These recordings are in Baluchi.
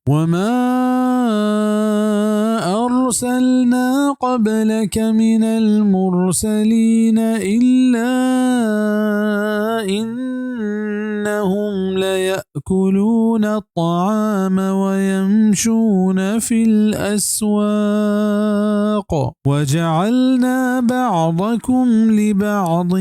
وما أرسلنا قبلك من المرسلين إلا إنهم ليأكلون الطعام ويمشون في الأسواق وجعلنا بعضكم لبعض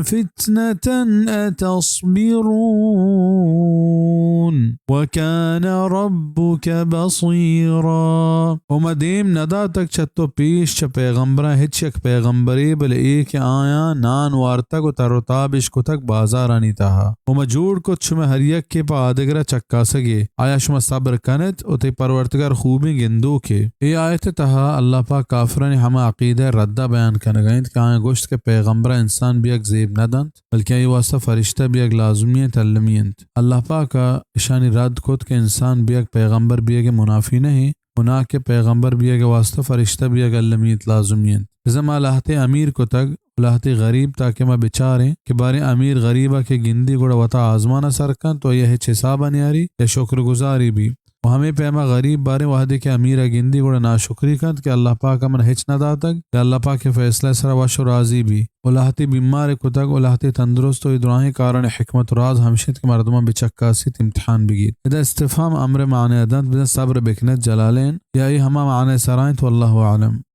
فتنة أتصبرون وكان ربك بصيرا۔ و ما دیم نداتگ چہ تو پیش چہ پیغمبراں ہچ یک پیغمبرے، بلے اے کہ آیاں نان وارتگ و تر و تابش کتگ بازارانی تہا۔ و ما جوڑ کت شمئے ہر یکے پہ آدگرا چکاسگے۔ آیا شما صبر کنت؟ و تئی پرورتگار خوبیں گندوکے۔ اے آیت تہا اللہ پاک کافرانی ہما عقیدہ ردا بیان کنگا انت کہ آیاں گوشت کہ پیغمبرا انسان بیگ زیب ندنت، بلکہ آئی واسطہ فرشتہ بیگ لازمی انت، المی انت۔ اللہ پاک ء اشانی رد کت کہ انسان بیگ پیغمبر بیگ منافی نہیں، و نا کہ پیغمبر بیگ واسطہ فرشتہ بیگ المی انت، لازمی انت۔ بزاں ما لہتے امیر کتگ و لہتے غریب، تاکہ ما بچاریں کہ باریں امیر غریب ء کہ گندی گڑا وتا آزمان ء سر کنت و آئی ء ہچ حساب ء نیاری یا شکر گزاری بی۔ و ہمے پیما غریب باریں وہدے کہ امیر ء گندی گڑا ناشکری کنت کہ اللہ پاک ء من ہچ نہ داتگ، یا اللہ پاک ء فیصلہ ء سرا وش و راضی بی۔ و لہتے بیمار کتگ و لہتے تندرست و اے دراہیں کارانی حکمت و راز ہمش انت کہ مردماں بچکاسیت، امتحان بگیت۔ ادا استفہام امر معنی ء دنت، بزاں صبر بکنت جلالین، یا اے ہما معنی سرا انت، واللہ اعلم۔